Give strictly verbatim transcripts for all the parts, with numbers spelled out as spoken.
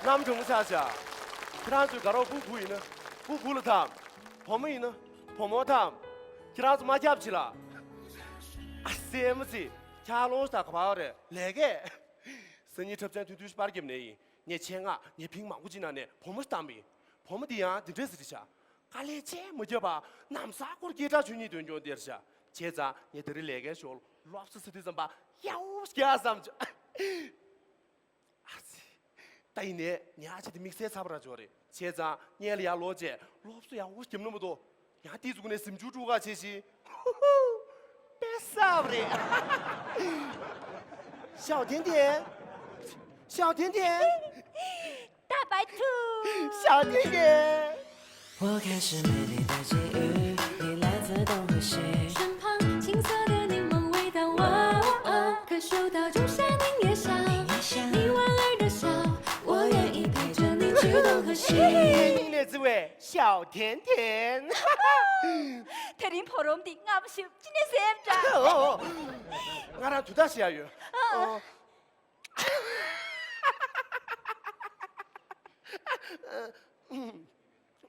གནམ་གྲང་མོ་ཆགས་ཤག་ཁྱེད་རང་ཚོའི་དགའ་རོགས་སྤུ་གུ་ཡིན་ན་སྤུ་གུ་ལ་ཐམ། བུ་མོ་ཡིན་ན་བུ་མོ་ཐམ། ཁྱེད་རང་ཚོ་མ་ཁྱབ་ཅིག་ལ། ཨ་སེ་མ་སི། ཁྱག་ལོང་ཞིག་དང་ག་པར་རེད་ལས་ཀས། སང་ཉིན་འཁྲབ་ཚན་ཐུང་ཐུང་ཞིག་པར་བརྒྱབ་ནས་ཡིན། ངས་ཆེད་མངགས་ངས་ཕིང་མང་པོ་ཅིག་ནང་ནས་བུ་མོ་ཞིག་བཏང་པ་ཡིན། བུ་མོ་འདི་ཡང་འདི་འདྲས་ཟེར་ཤག་དཀའ་ལས་ཆེ་མ་བརྒྱབ་པ་ནམ་ཟླ་སྐོར་སྐད་གྲགས་ཆོས་ཉིད་འདོན་སྐྱོང་སྟེར་ཤག་བྱས་ཙང་ངས་ད་རེས་ལས་ཀའི་ཞོར་སློབ་གསོ་ཟེར་དུས་ཙམ་པ་ཡག་པོ་ཞིག་རྒྱག་བསམ་བྱུང་། ཨ་ཙི། ད་ཡིན་ནའི་ངའི་ཨ་ཅེ་དེ་དམིགས་བསལ་ཚ་པོ་ར་ཅིག་རེད། བྱས་ཙང་སྔོན་ལ་ཡར་ལོག་རྗེས་སློབ་གསོ་ཡག་པོ་བརྒྱབ་ན་མ་གཏོགས་ཡང་དེའི་གཟུགས་ནས་གཟིམ་ཆུང་དཀྲུག་ག་བྱེད་ཤིང་། ཧུ་ཧུ། དཔེ་གསར་པ་རེད། ཞའོ་ཐན་ཐན། ཞའོ་ཐན་ཐན། 大白兔。 ཞའོ་ཐན་ཐན། 我开始美丽的际遇，你来自东和西。身旁青涩的檸檬味道，哦哦哦，可嗅到仲夏凝月香。凝月香。你莞尔的笑，我愿意陪着你去东和西。 སྙིང་ནས་བརྩེ་བའི་ཞའོ་ཐན་ཐན། དེ་རིང་ཕོ་རོམ་འདི་སྔ་མོ་ཞིག་ཅི་ནས་སེམས་འདྲ། ཨོ། ང་རང་དུས་ད་ཞིག་ཡ་ཡོད། ཨོ།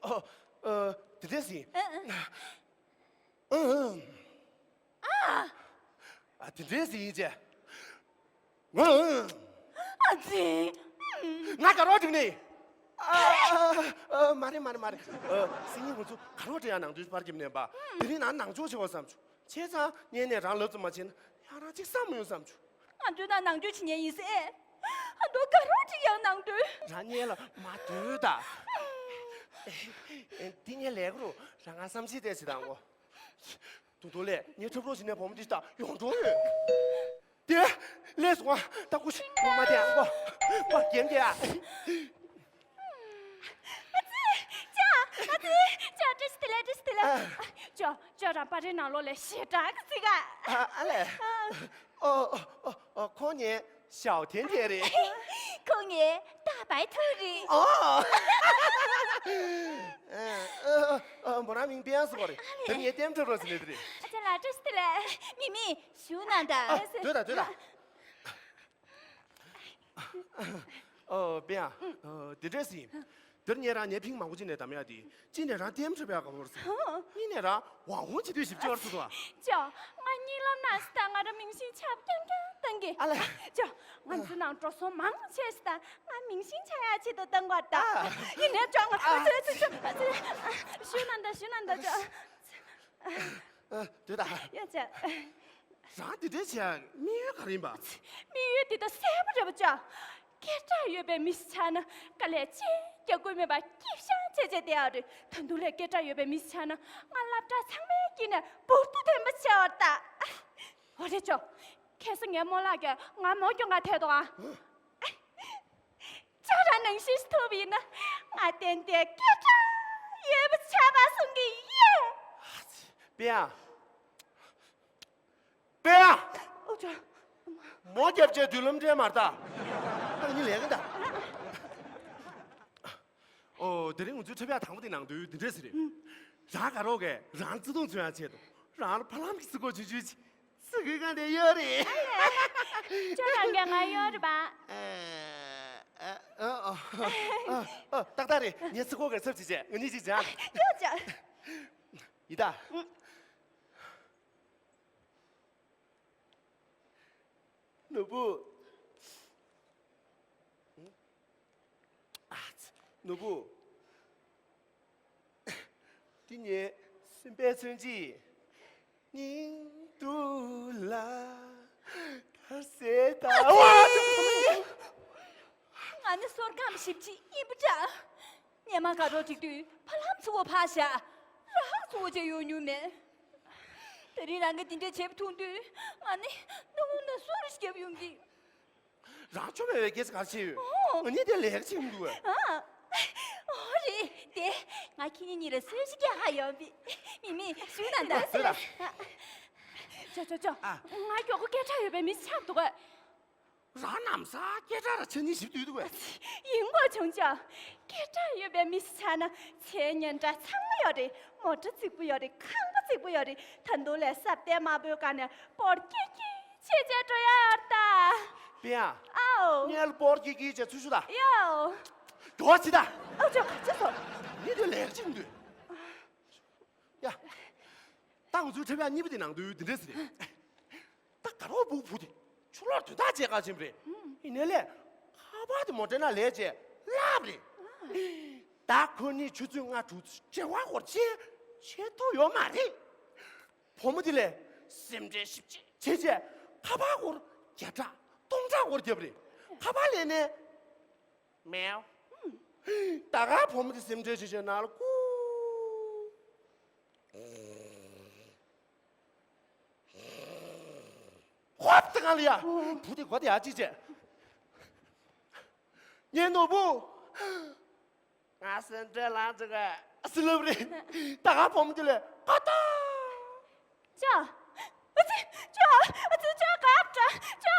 ཨོ། ཨོ། དེ་འདྲས་ཡིན། ཨ། ཨ། ཨ། དེ་འདྲས་ཡིན་ཅེ། ཨ་ཙི། ང་དགའ་རོགས་བསྒྲིགས་ནས། ཨ། ཨ། མ་རེད་མ་རེད་མ་རེད། ཨ། སང་ཉིན་ང་ཚོ་དགའ་རོགས་བསྒྲིགས་ཡ་ནང་དོན་པར་རྒྱབ་ནས་པ། དེ་རིང་ནང་ནང་ཆོག་ཆེ་བ་བསམ་བྱུང་། བྱས་ཙང་སྔོན་ནས་རང་ལབ་ཙམ་མ་བྱས་ན་ཡང་རང་གཅིག་བསམ་མི་ཡོང་བསམ་བྱུང་། ང་ཚོའི་ནང་ནང་ཆོས་བྱེད་མཁན་ཡིན་ཟེར། ཨ་མདོ་དགའ་རོགས་ཅིག་ཡང་ནང་དོན། རང་སྔོན་ལ་མ་སྡོད་ད། འདི་ངས་ལས་ཀ་རུ་རང་ང་བསམ་ཤེས་བལྟས་ཟེར་དང་གོ། དུང་དུང་ལས་ངས་འཁྲབ་རོགས་བྱེད་ནས་བུ་མོ་འདི་ལྟ་ཡོང་འགྲོ་ཡོད། དེ་ལས་སོང་ཨ་ད་ཀུ་ཤི་ངོ་མ་དེ་ཨ་གོ་པ་རྒྱན་དེ་ཨ། ཨ་ཙི། ཅོ། ཨ་ཙི། ཅོ། བཀྲ་ཤིས་བདེ་ལེགས། བཀྲ་ཤིས་བདེ་ལེགས། ཨ། ཅོ། ཅོ་རང་པར་རིས་ནང་ལོགས་ལ་ཞེ་དྲག་གི་ཚིག་ག་ཨ། ཨ་ལས། ཨོ། ཨོ། ཨོ། ཁོང་ངའི་ཞའོ་ཐན་ཐན་རེད། ཁོང་ངའི་大白兔རེད། ཨོ། ཨ། ཨ། ཨ། མོ་རང་མིང་པེ་ཡང་སུ་གོ་རེད། ཨ་ལས། དེ་ངའི་ལྟད་མོ་འཁྲབ་རོགས་ཟེར་ནས་དེ་རེད། ཨ་ཅག་ལགས་བཀྲ་ཤིས་བདེ་ལེགས། མི་མི་བཞུགས་གནང་དང་། ཨ། སྡོད་དང་སྡོད་དང་། ཨོ། པེ་ཡང་། ཨོ། དེ་འདྲས་ཡིན། དེར་ངས་རང་ནས་ཕིང་མང་པོ་ཅིག་ནས་གདམ་ཡག་དེ་གཅིག་ནས་རང་ལྟད་མོ་འཁྲབ་ཡག་དགའ་པོ་རེད་སོང་། གཉིས་ནས་རང་ཝང་ཧུང་བྱེད་དུས་ཞིབ་ཆ་བར་སོང་དང་། ཅོ། ང་གཉིད་ལམ་ན་སི་ད་ང་རང་མིང་སྲིང་ཆ་རྐྱང་རྐྱང་བཏང་གི་ཨ་ལས། ཅོ། ང་ཚོ་ནང་འགྲོ་སོང་མང་ཆེ་སི་ད་ང་མིང་སྲིང་ཆགས་ཡག་ཆེད་དུ་བཏང་བ་ད། ཨ། ཡིན་ནའི་ཅོ་ང་ཨ་ཙི་ཙི་ཅོ་ཨ་ཙི། བཞུགས་གནང་དང་བཞུགས་གནང་དང་ཅོ། ཨ། དེ་ད། ཡ་ཅོ། རང་དེ་འདྲའི་བྱས་དམིགས་ཡུལ་ག་རེ་ཡིན་པ། དམིགས་ཡུལ་དེ་ད་གསལ་པོ་རེད་པ་ཅོ། སྐད་གྲགས་ཡོད་པའི་མི་ཞིག་ཆགས་ན་དཀའ་ལས་ཅི་རྒྱག་དགོས་མེད་པ་སྐྱིད་ཤང་བྱས་བྱས་བསྡད་ཡག་རེད། ད་དུང་ལས་སྐད་གྲགས་ཡོད་པའི་མི་ཞིག་ཆགས་ན་ང་སློབ་གྲྭ་ཚང་མའི་དཀྱིལ་ནས་འབུར་དུ་ཐོན་པ་ཆགས་པ་རེད་ད། འོ་རེད་ཅོ། ཁ་སང་ངའི་རྨོ་ལགས་ཀྱིས་ང་མོ་སྐྱོང་ག་ཐད་དོ་ཨ། ཅོ་རང་ནང་བཞིན་ཞིག་ཐུབ་པ་ཡིན་ན་ང་ཏན་ཏན་སྐད་གྲགས་ཡོད་པ་ཆགས་པ་གསུང་གི་ཡོད། པེ་ཡང་། པེ་ཡང་། ཨོ་ཅོ། མོ་རྒྱབ་བྱས་མདུན་ལམ་འདྲེན་མར་ལྟ། ཨ་ནི་ལས་ཀ་འདྲ། ཨོ་དེ་རིང་ང་ཚོའི་འཁྲབ་ཡག་དང་པོ་དེ་ནང་དུ་འདི་འདྲས་ཟེར་རེད། རང་དགའ་རོགས་ཀྱིས་རང་བརྩེ་དུང་མཚོན་ཡག་ཆེད་དུ་རང་ལ་ཕ་ལམ་གྱི་རྩེད་སྐོར་ཆུང་ཆུང་ཅིག་རྩེད་དགོས་གང་དེ་ཡོད་རེད། ཅོ་རང་གིས་ང་ཡོད་རེད་པ། ཨ། ཨ། ཨ། ཨ། ཨ། ཏག་ཏག་རེད། ངས་རྩེད་སྐོར་གྱི་ཚབ་བྱེད་བྱས་ང་གཉིས་ཅིག་སྦྱང་། ཡོད་ཅོ། ཡི་ད། ནོར་བུ། ཨ་ཙི། ནོར་བུ། འདི་ངའི་སེམས་པའི་མཚོན་བྱེད། སྙིང་སྡུག་ལ་དགའ་སེ་ད། ཨ་ཙི། ང་ནི་བསོད་སྐམ་ཞེ་པོ་ཅིག་ཡིན་པ་འདྲ། སྔོན་མ་དགའ་རོགས་སྒྲིག་དུས་ཕ་ལམ་ཚུར་བོ་ཕར་བཞག་ར་ཧ་ཚུར་བོ་བྱས་ཡོང་མྱོང་མེད། དེ་རིང་རང་གིས་འདི་འདྲའི་བྱེད་པ་མཐོང་དུས་ང་ནི་སྣུམ་ན་སོ་རུ་ཞིག་བརྒྱབ་ཡོང་གི། རང་ཆོ་མེད་པའི་སྐད་ཆ་ག་རེ་བྱས་ཡོད། ཨོ། ང་གཉིས་དེ་ལས་ཀ་བྱེད་མི་འདུག་བས། ཨ། ཨོ་རེད་དེ། ང་ཁྱེད་གཉིས་གཉིས་ལ་གསོལ་ཞིག་རྒྱག་ཧ་ཡོང་བས། མི་མི་བཞུགས་གནང་དང་། ལགས་སོ་ལགས་སོ། ཅོ་ཅོ་ཅོ། ཨ། ང་མགྱོགས་པོ་སྐད་གྲགས་ཡོད་པའི་མི་ཞིག་ཆགས་འདུག་གས། རང་ནམ་སང་སྐད་གྲགས་ར་ཆ་སྙིང་ཞིབ་ཏུ་ཡོད་འདུག་གས། ཡིན་དགོས་བྱུང་ཅོ། སྐད་གྲགས་ཡོད་པའི་མི་ཞིག་ཆགས་ན་ཚེ་སྙན་གྲགས་ཚང་མ་ཡོད་རེད། མོ་ཊ་རྫིག་པོ་ཡོད་རེད། ཁང་པ་རྫིག་པོ་ཡོད་རེད། ད་དུང་ལས་སྲབ་གཏེར་དམར་པོའི་སྒང་ནས་སྤོར་སྐྱིད་སྐྱིད་བྱས་བྱས་འགྲོ་ཡ་ཡོད་རེད་ད། པེ་ཡང་། ཨའོ། སྔོན་ལ་སྤོར་སྐྱིད་སྐྱིད་བྱས་ཚུར་ཤོག་ད། ཡའོ། འགྲོ་བ་ཅི་ད། ཨ་ཅོ་ག་ཅི་སོ། ནི་དེ་ལས་ཅི་འདུག་ཡ། ད་ང་ཚོའི་འཁྲབ་ཡག་གཉིས་པ་དེ་ནང་དུ་འདི་འདྲས་ཟེར། ད་དགའ་རོགས་སྦུག་བུ་དེ་ཆུ་ལོག་དོན་དག་བྱེད་ག་ཕྱིན་པ་རེད། ཡིན་ནའི་ལས་ཁ་པར་དེ་མོ་སྤྲད་ན་ལས་བྱེད་ལབ་རེད། ད་ཁོ་གཉིས་ཆུ་ཚོད་ལྔ་དྲུག་བྲེལ་བ་སྐོར་ཆེ་བྱེད་ཐུབ་ཡོད་མ་རེད། བུ་མོ་དེ་ལས་སེམས་ཁྲལ་ཞིབ་ཅིག་བྱས་རྗེས་ཁ་པར་སྐོར་བརྒྱ་ཕྲག་སྟོང་ཕྲག་སྐོར་བརྒྱབ་རེད། ཁ་པར་ལེན་ནས། མེའོ། ད་ག་བུ་མོ་དེ་སེམས་ཁྲལ་བྱེད་བྱེད་ནང་ལ་ཁུ། ཧོབ་ཏེ་གང་ལ་ཡ། བུ་དེ་གོ་དེ་ཡ་ཅིག་བྱས། ངའི་ནོར་བུ། ང་སེམས་ཁྲལ་ལངས་བྱུང་གས། ཨ་སི་ལབ་རེད། ད་ག་བུ་མོ་དེ་ལས་ཀ་ཏ། ཅོ། ཨ་ཙི། ཅོ། ཨ་ཙི་ཅོ་གབ་ཏྲ། ཅོ།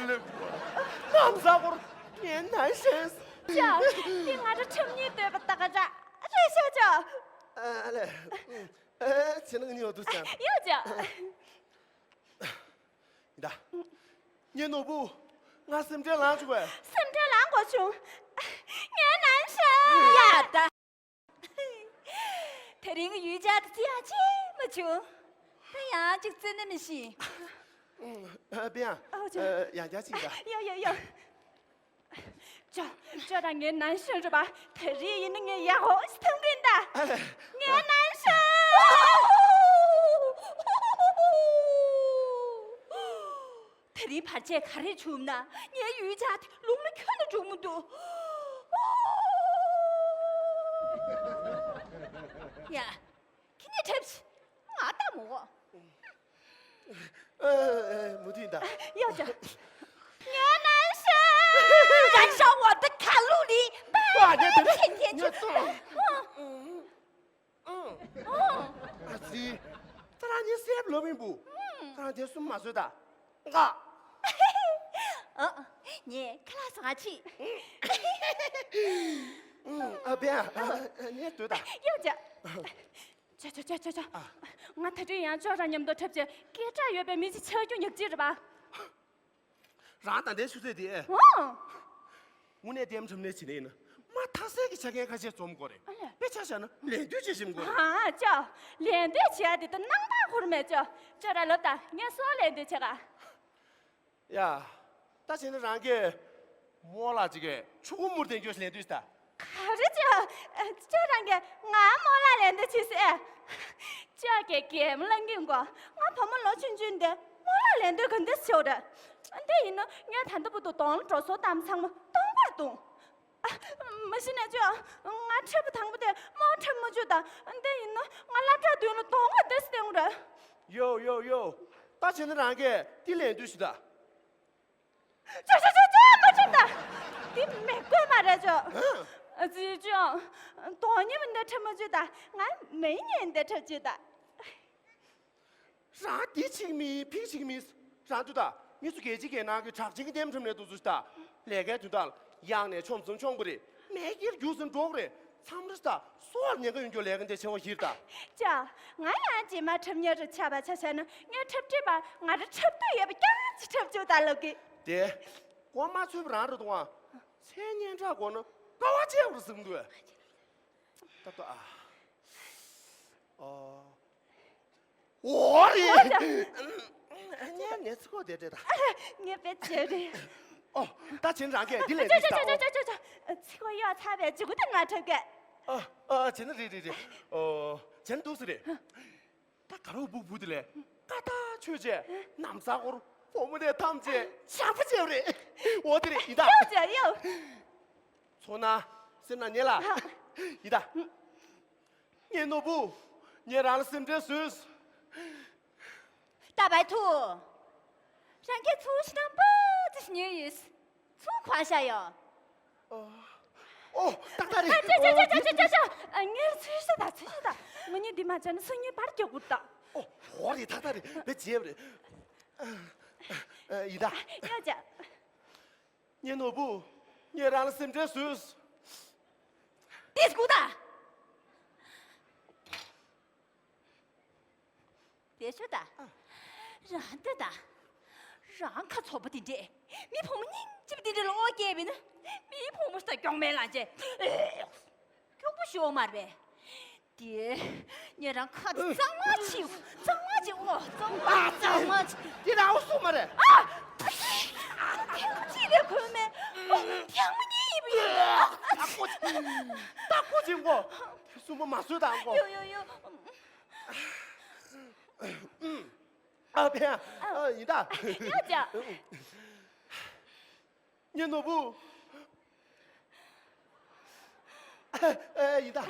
ལབ། ནམ་ཟ་བོར་ངའི་ནང་ཤེས། ཅོ། འདི་ང་རང་ཁྲིམས་གཉིས་ལྟོས་པ་ད་ག་ར་རེད་ཤོག་ཅོ། ཨ་ལེ། ཨ་ཚེ་ནང་ནི་ཡོད་དུ་ས། ཡོད་ཅོ། ཡིན་ད། ངའི་ནོར་བུ། ང་སེམས་ཁྲལ་ལངས་བྱུང་བས། སེམས་ཁྲལ་ལངས་དགོས་བྱུང་། ངའི་ནང་ཤེས། ཡ་ད། དེ་རིང་ཡུལ་ཆ་དེ་ཅི་ཡང་བྱེད་མ་བྱུང་། ད་ཡང་ཅིག་བརྩེ་ནས་མི་ཤེས། ཨ་པེ་ཡང་། ཨ་ཅོ། ཡང་བསྐྱར་ཅིག་ད། ཡོ་ཡོ་ཡོ། ཅོ། ཅོ་རང་ངའི་ནང་ཤོན་རུ་བ། དེ་རིང་ཡིན་ན་ངས་ཡག་པོ་ཞིག་མཐོང་གི་ཡིན་ད། ངའི་ནང་ཤོན། དེ་རིང་བར་ཆད་ག་རེ་བྱུང་ན་ངའི་ཡུལ་ཆ་དེ་ལུང་ལ་ཁྱོན་ནས་འགྲོ་མི་འདུག་ཡ། ཁྱེད་གཉིས་འཁྲབ་ཤིག་ང་ལྟ་མོ། ཨ། ཨ། མུ་མཐུད་ད། ཡོད་ཅོ། ངའི་ནང་ཤོན། རང་ཤོག་འོ་ད་ཁ་ལུག་ལི། པ་ཉེ་དེ་ཆེན་ཆེན་ཆེ། ཉེ་ཏོ། ཨ་ཙི། ད་རང་ཉེ་སེབ་ལོ་མིན་བུ། ད་རང་དེ་གསུམ་མ་བཟོས་ད། ང་། ཨ། ངས་ཁ་ལག་བཟོ་ག་ཕྱིན། ཨ་པེ་ཡང་། ངས་སྡོད་ད། ཡོད་ཅོ། ཅོ་ཅོ་ཅོ་ཅོ་ཅོ། ཨ། ང་ད་དུང་ཡང་ཅོ་རང་མཉམ་དུ་འཁྲབ་བྱས་སྐད་གྲགས་ཡོད་པའི་མི་ཞིག་ཆགས་རྒྱུ་ཉག་གཅིག་རེད་པ། རང་ད་ལྟའི་ཆུ་ཚོད་དེ། ཨོ། དངོས་གནས་ལྟད་མོ་འཁྲབ་ནས་བྱེད་ནས་ཡིན་ན་མ་ཐག་སེ་གི་ཆ་རྐྱེན་ཁ་ཤས་འཛོམས་དགོས་རེད། ཨ་ལས། དཔེ་ཆ་བཞག་ན་ལད་ཟློས་བྱེད་ཤེས་དགོས་རེད། ཨ་ཅོ། ལད་ཟློས་བྱེད་ཡ་དེ་ད་སྣང་དག་ཁུར་མེད་ཅོ། ཅོ་རང་ལབ་ད་ངས་སུ་ལ་ལད་ཟློས་བྱེད་ག། ཡ། ད་བྱས་ན་རང་གིས་རྨོ་ལགས་ཅིག་གིས་ཕྲུ་གུ་མུར་དེ་འགྱོ་ལེན་དུས་ད། ག་རེ་ཅོ། ཅོ་རང་གིས་ང་རྨོ་ལགས་ལེན་དུ་ཕྱིན་ཟེར། ཅོ་གིས་གད་མོ་ལངས་ཀྱིན་གོ། ང་བུ་མོ་ལོ་ཆུང་ཆུང་འདི་རྨོ་ལགས་ལེན་དུས་ག་འདྲ་ཞིག་རེད། འདི་ཡིན་ན་ངས་ད་ལྟ་བར་དུ་གདོང་ལ་འགྲོ་སོང་བཏང་ཚང་མ་སྟོང་པར་བཏང་། མ་གཞི་ནས་ཅོ། ང་འཁྲབ་པ་དང་པོ་དེ་རྨོ་འཁྲབ་མ་བཅུག་ད། འདི་ཡིན་ན་ང་སློབ་གྲྭ་མདུན་ལ་གདོང་ང་འདི་སྟེང་རེད། ཡོ་ཡོ་ཡོ། ད་བྱས་ན་རང་གིས་འདི་ལེན་དུས་ཤི་ད། ཅོ་ཅོ་ཅོ་ཅོ་མ་འཁྲབ་ད། འདི་མི་དགོས་པ་རེད་ཅོ། ཨ་ཙི་ཅོ། གདོང་ཉེས་པ་འདི་འཁྲབ་མ་བཅུག་ད། ང་མི་ཉེས་འདི་འཁྲབ་བཅུག་ད། རང་འདི་ཆིག་མིན་ཕིག་ཆིག་མིན། རང་ཚོ་ད་མི་ཚོ་རྒྱལ་སྤྱིའི་རྒྱལ་ནང་གི་གྲགས་ཅན་གྱི་ལྟད་མོ་འཁྲབ་ནས་འདུག་ཚུལ་ད། ལས་ཀའི་དོན་དག་ལ་གཡང་ནས་མཆོང་གསུམ་མཆོང་པ་རེད། མེ་ཁྱེར་རྒྱུགས་ཟིན་འགྲོ་གི་རེད། མཚམས་རེ་ད་སོགས་ཉེན་ཁ་ཡོང་རྒྱུ་ལས་ཀ་འདི་ཆེ་བ་ཞིག་རེད་ད། ཅོ། ང་ཡང་རྗེས་མ་འཁྲབ་མཁན་རུ་ཆགས་པ་ཆ་བཞག་ན་ངས་འཁྲབ་ཁྲིད་པ་ང་རང་འཁྲབ་འདོད་ཡོད་པ་རྐྱང་ཅིག་འཁྲབ་བཅུག་ད་ལབ་གི། དེ་གོ་མ་ཚོད་པ་རང་རེད་འདུག་ཨ། མཚན་སྙན་གྲགས་གོ་ན་དཀའ་བ་སྤྱད་པར་གཟིགས་འདུག་ད་ལྟ་ཨ། ཨོ། འོ་རེད། ངས་ངས་ཚིག་གོ་དེ་དྲན་ད། ངས་དཔེ་བྱས་རེད། ཨོ། ད་བྱས་ན་རང་གིས་འདི་ལས་འདི་ཞིག་ད། ཨོ། ཚིག་གོ་གཡོག་ཚར་བའི་མཇུག་དེ་ང་འཁྲབ་གས། ཨ་ཨ་བྱས་ན་རེད་རེད་རེད། ཨོ། བྱས་ན་འདུག་སེ་རེད། ད་དགའ་རོགས་སྦུག་སྦུག་དེ་ལས་ཀ་ཏ་ཆོས་བྱས་ནམ་ཟླ་སྐོར་བུ་མོ་དེ་ཐམས་ཅད་ཇག་པ་བྱས་པ་རེད། འོ་དེ་རེད་ཡིན་ད། ཡོ་ཅོ་ཡོ། ཚོར་སྣང་སེམས་ནང་ཉལ་ལ། ཡིན་ད། ངའི་ནོར་བུ། ངས་རང་ལ་སེམས་ཁྲལ་བཟོས། ད་བའི་ཐུ། རང་གིས་ཚུར་ཤི་དང་པོ་ཙི་ཉོས་ཡོད། ཚུར་གང་བཞག་ཡོད། ཨོ། ཨོ། ཏག་ཏག་རེད། ཨ་ཅོ་ཅོ་ཅོ་ཅོ་ཅོ་ཅོ། ཨ་ངས་ཚུར་ཤི་ད་ཚུར་ཤི་ད། ང་གཉིས་འདི་མ་བྱས་ན་སང་ཉིན་པར་རྒྱག་དགོས་ད། ཨོ། འོ་རེད་ཏག་ཏག་རེད་བེ་བྱས་པ་རེད། ཨ། ཨ་ཡིན་ད། ཡོ་ཅོ། ངའི་ནོར་བུ། ངས་རང་ལ་སེམས་ཁྲལ་བཟོས། ཏིས་གུ་ད། དེ་ཤོད་ད། རང་ལྟ་ད། རང་ཁ་ཚོགས་པ་དེ་འདྲས། མི་ཕོ་མོ་སྙིང་རྗེ་པོ་དེ་འདྲས་ལ་ཨོ་སྐྱེས་པས་ན། མི་ཕོ་མོ་ ད་སྐྱོག་མེད་ལ་ཅེ། སྐྱོག་པོ་ཤོག་མར་བས། དེ། ཉེ་རང་ཁ་གཙང་མ་ཆིའུ། གཙང་མ་ཆིའུ། གཙང་མ་གཙང་མ་ཆི། དེ་ར་འོ་སོ་མ་རེད། ཨ། ཐེངས་གཅིག་ལས་ཁོལ་མེད། ཐེངས་མ་གཉིས་ཡིན་པ་ཡིན། ད་ཀོ་ཅི། ད་ཀོ་ཅི་ངོ་། སུ་མ་མ་སོས་དང་ངོ་། ཡོ་ཡོ་ཡོ། ཨ་ཕེ། ཨ་ཡིན་ད། ཡ་ཅག་ངའི་ནོར་བུ། ཨ་ཡིན་ད།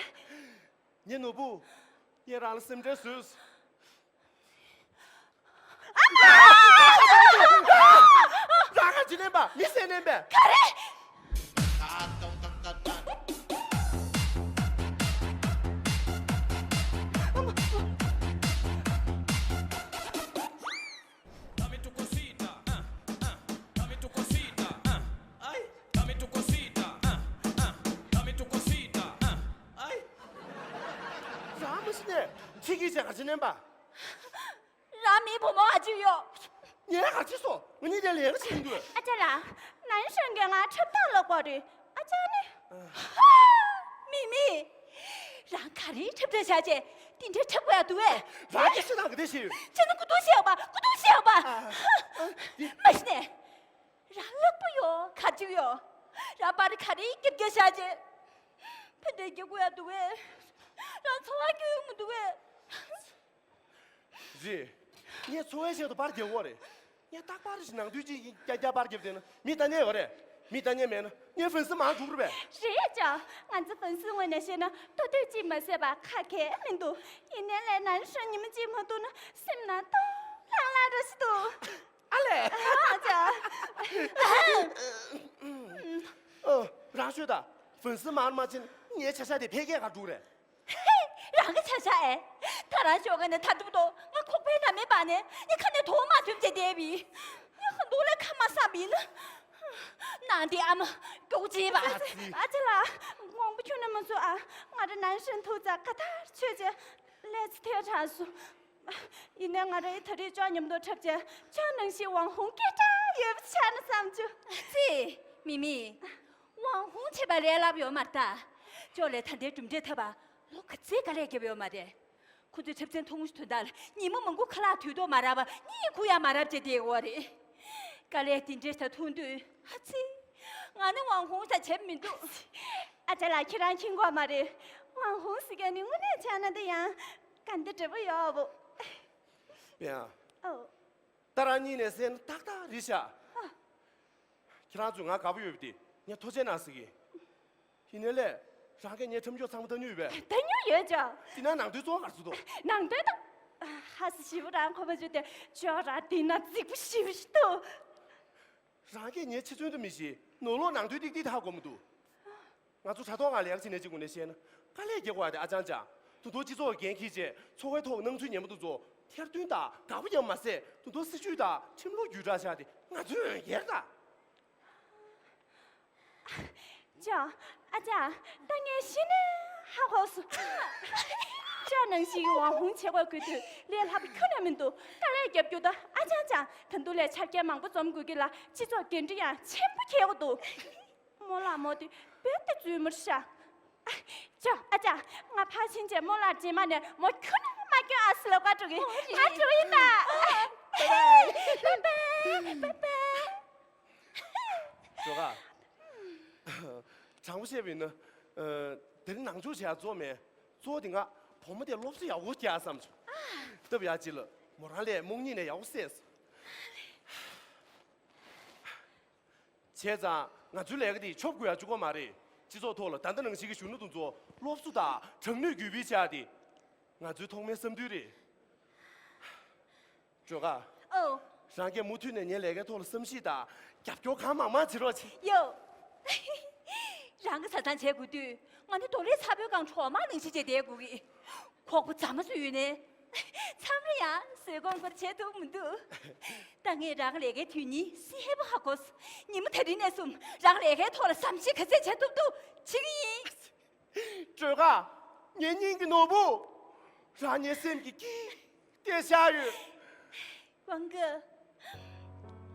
ངའི་ནོར་བུ། ངས་རང་ལ་སེམས་ཁྲལ་བཟོས། རང་ག་ཅི་ནན་པ་མི་སེ་ནན་པས། ག་རེ། Dame tu cosita, ah, ah, dame tu cosita, ah, ay, dame tu cosita, ah, ah, dame tu cosita, ah, ay. རང་མི་ཤི་ནས་ཁྱི་གིས་བྱས་ག་ཅི་ནན་པ། རང་མི་བུ་མོ་ཨ་ཅིག་ཡོད། ངས་ག་ཅི་སོ། ང་གཉིས་དེ་ལས་ཀ་བྱེད་ཀྱི་འདུག་ཨ་ཅག་ལགས། ནན་ཧྲན་གྱིས་ང་འཁྲབ་སྟངས་ལ་བསྐོར་རེད། ཨ་ཅག་ནི། ཧ། མི་མི། རང་ག་རེ་འཁྲབ་སྟངས་བྱ་བྱེད། དེ་འདྲའི་འཁྲབ་དགོས་ཡ་འདུག་བས། རང་གི་ཤི་དང་གི་དེ་ཤི་ཡོད། ཁྱེད་ནི་ཀུ་ཏུ་ཤི་ཡག་པ་ཀུ་ཏུ་ཤི་ཡག་པ། ཨ། ཨ། འདི། མ་གཞི་ནས། རང་ལག་པ་ཡོད་ག་ཅིག་ཡོད། རང་པར་ག་རེ་སྐྱིད་སྐྱིད་བྱ་བྱེད། ཕན་བདེ་རྒྱག་དགོས་ཡ་འདུག་བས། རང་འཚོ་བ་སྐྱོ་ཡོང་གི་འདུག་བས། རེད། ངས་འཚོ་བའི་ཆེད་དུ་པར་རྒྱག་གོ་རེད། ངས་རྟག་པར་ཞིག་ནང་དུས་གཅིག་རྒྱ་རྒྱ་པར་རྒྱབ་བསྡད་ན་མི་ལྟ་མཁན་ཡོད་རེད། མི་ལྟ་མཁན་མེད་ན་ངའི་ཧྥན་སི་མང་འགྲོ་གི་རེད་པས། རེད་ཅག་ང་ཚོ་ཧྥན་སི་ངོས་ནས་བཤད་ན་ལྟོ་ཐུག་གཅིག་མ་ཟད་པ་ཁ་གས་མི་འདུག་ཡིན་ནའི་ལས་ནན་ཧྲན་ཉི་མ་གཅིག་མ་ཐུག་ན་སེམས་ནང་སྟོང་ལྷང་ལྷང་འདྲ་ཞིག་འདུག་ཨ་ལས། ཨ་ཅག་ཨ། རང་ཤོད་ད། ཧྥན་སི་མང་མ་ཕྱིན་ངའི་ཆ་ཤ་དེ་ཕལ་སྐད་ག་འགྲོ་རེད། ཧེ། རང་གི་ཆ་ཤ་ཨེ། ད་རང་ཞོགས་ཀ་ནས་ད་དུང་ཏོ་ང་ཁོག་པའི་ནང་མེ་སྦར་ནས་ངའི་ཁ་ནས་དོ་མ་ཐོན་བྱས་བསྡད་པས། ངས་ཁ་འདུག་ལས་ཁ་མ་བསམ་པ་ཡིན་ན། ནང་དེ་ཨ་མ་སྐྱོག་བྱེད་པ། ཨ་ཅེ་ལགས། དབང་པོ་ཁྱོན་ནས་མ་ཚུགས་ཨ། ང་རང་ནན་ཧྲན་ཐུག་ཙང་ག་ཐར་ཆོད་བྱས་ལས་ཚེ་ཐལ་དྲགས་སོང་། ཡིན་ནའི་ང་རང་ད་རེས་ཅག་མཉམ་དུ་འཁྲབ་བྱས་ཅག་ནང་བཞིན་ཝང་ཧུང་སྐད་གྲགས་ཡོད་པ་ཆགས་ན་བསམ་བྱུང་། ཨ་ཙི། མི་མི། ཝང་ཧུང་བྱས་པ་ལས་སླ་པོ་ཡོད་མ་རེད་ད། ཅོག་ལས་ད་ལྟའི་གྲུབ་འབྲས་ཐོབ་པ་ལོ་ག་ཚོད་དཀའ་ལས་བརྒྱབ་ཡོད་མ་རེད། ཁོ་ཚོའི་འཁྲབ་ཚན་ཐུང་ངུ་ཞིག་ཐོན་དག་ལ་ཉིན་མོ་མང་པོ་ཁ་ལག་དུས་ཐོག་མ་རག་པ་གཉིད་ཁུག་ཡ་མ་རག་བྱས་བསྡད་ཡོད་རེད། དཀའ་ལས་དེ་འདྲས་ད་མཐོང་དུས་ཨ་ཙི། ང་ནི་ཝང་ཧུང་ས་བྱེད་མི་འདུག་ཨ་ཅག་ལགས་ཁྱེད་རང་མཁྱེན་གྱི་ཡོད་མ་རེད། ཝང་ཧུང་ཟེར་མཁན་ནི་དངོས་གནས་བྱས་ན་འདི་ཡང་ག་འདི་འདྲ་པོ་ཡོད་པོ། པེ་ཨ། ཨོ། ད་རང་གཉིས་ནས་བཤད་ན་ཏག་ཏག་རེད་ཤག་ཨ། ཁྱེད་རང་ཚོས་ང་དགའ་པོ་ཡོད་པ་དེ་ངས་ཐུགས་རྗེ་གནང་ཟེར་གི། ཡིན་ནའི་ལས། རང་གིས་ངའི་འཁྲབ་སྦྱོང་ཚང་མ་ལྟ་མྱོང་ཡོད་པས། ལྟ་མྱོང་ཡོད་ཅོག་དེ་ན་ནང་དོན་གཙོ་བོ་ག་རེ་ཚུགས་འདུག་ནང་དོན་དང་། ཧ་སི་ཞིབ་པོ་རང་གོ་མ་བྱུང་སྟེ་ཅོག་རང་དེ་ན་རྫིག་པོ་ཞིབ་པོ་ཞིག་འདུག་རང་གིས་ངའི་ཕྱི་ཚུལ་དུ་མི་ཤེས་ནོར་ལོག་ནང་དོན་ཏིག་ཏིག་ཧ་གོ་མི་འདུག་ང་ཚོ་དྲ་ཐོག་ང་ལས་ཀ་བྱེད་ནས་གཅིག་ངོས་ནས་བཤད་ན་དཀའ་ལས་རྒྱག་དགོས་ཡ་དེ་ཨ་ཅང་ཅང་། ད་དུང་སྤྱི་ཚོགས་འགན་འཁྱེར་བྱས་འཚོ་བའི་ཐོག་སྣང་ཚུལ་ཉན་པ་དེ་ཚོ་ཐེར་འདོན་དང་དགའ་པོ་ཡང་མ་ཟད་ད་དུང་སྲིད་ཇུས་དང་ཁྲིམས་ལུགས་བརྒྱུད་བསྒྲགས་བྱ་དེ་ང་ཚོའི་འོས་འགན་རེད་ད། ཅོ། ཨ་ཅག་ད་ངས་གཞི་ནས་ཧ་གོ་སོང་། ཅོ་ནང་བཞིན་ཝང་ཧུང་བྱེད་དགོས་དུས་ལས་སླ་པོ་ཁྱོན་ནས་མི་འདུག་དཀའ་ལས་རྒྱབ་རྒྱུ་ད་ཨ་ཅང་ཅང་། ད་དུང་ལས་ཆ་རྐྱེན་མང་པོ་འཛོམས་དགོས་ཀྱི་ལ་སྤྱི་ཚོགས་འགན་འཁྲི་ཡང་ཆེན་པོ་འཁྱེར་དགོས་འདུག་རྨོ་ལགས་མོ་དེ་བོད་དུ་བཙུན་མོར་ཤ། ཅོ་ཨ་ཅག་ང་ཕར་ཕྱིན་བྱས་རྨོ་ལགས་རྗེས་མ་ནས་མོ་ཁྱོན་ནས་མ་སྐྱོན་ཨ་སི་ལོ་ཀ་འགྲོ་གི། ང་འགྲོ་ཡིན་ད། བའི་བའི། བའི་བའི། ཅོ་ག་དྲང་པོ་བཤད་པ་ཡིན་ན། དེ་རིང་ནང་ཆོས་བྱས་ཡ་གཙོ་མེད། གཙོ་བོ་དེ་ང་བུ་མོ་དེ་སློབ་གསོ་ཡག་པོ་རྒྱག་བསམ་བྱུང་། སྟབས་ཡག་ཅིག་ལ་མོ་རང་ལས་རྨོངས་གཉིད་ནས་ཡག་པོ་སད་སོང་། བྱས་ཙང་ང་ཚོའི་ལས་ཀ་དེ་ཆོབ་དགོས་ཡ་གཅིག་པོ་མ་རེད། སྤྱི་ཚོགས་ཐོག་ལ་ད་ལྟ་ནང་བཞིན་གྱི་གཞོན་ནུ་དེ་ཚོ་སློབ་གསོ་དང་དྲང་ནུས་གུས་པའི་ཆ་དེ་ང་ཚོའི་ཐོག་མའི་བསམ་འདུན་རེད། ཅོ་ག་ཨོ། རང་གིས་མུ་མཐུད་ནས་ངའི་ལས་ཀའི་ཐོག་ལ་བསམ་གཞིག་དང་རྒྱབ་སྐྱོར་གང་མང་མང་བྱེད་རོགས་བྱེད། ཡོ། རང་གི་བཟའ་ཚང་བྱེད་དགོས་དུས་ང་ནི་རྡོ་རིང་ཚ་པོའི་སྒང་གྲོག་མ་ནང་བཞིན་བྱས་བསྡད་དགོས་ཀྱི། ཁོག་པ་རྫ་མ་བཟོས་ཡོད་ནའི། མཚམས་རེ་ཡང་བཟོས་གོང་སྐོར་བྱེད་ཐུབ་མི་འདུག་ད་ངས་རང་ལས་ཀའི་དོན་སྙིང་སེ་ཧེ་པོ་ཧ་གོ་སོང་། ཉི་མ་དེ་རིང་ནས་བཟུང་རང་ལས་ཀའི་ཐོག་ལ་བསམ་གཞིག་ག་ཚད་བྱེད་ཐུབ་ཐུབ་བྱེད་ཀྱི་ཡིན། ཅོ་ག་ངའི་སྙིང་གི་ནོར་བུ། རང་ངའི་སེམས་ཀྱི་དཀྱིལ་དེར་བཞག་ཡོད། ཝང་ཀི།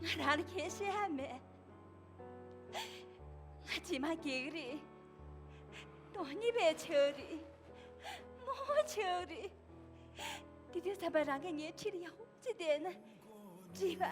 ང་རང་ལ་ཁྱེད་བཤད་ཡ་མེད། ང་ཇེ་མང་རྒྱག་གི་རེད། སྟོང་ཉིད་པའི་ཆགས་རེད། རྨོངས་ཆགས་རེད། དེ་དུས་ཙམ་པ་རང་གིས་ངའི་འཁྲིས་ལ་ཡག་པོ་ཅིག་བསྡད་ན་འགྲིག་པ།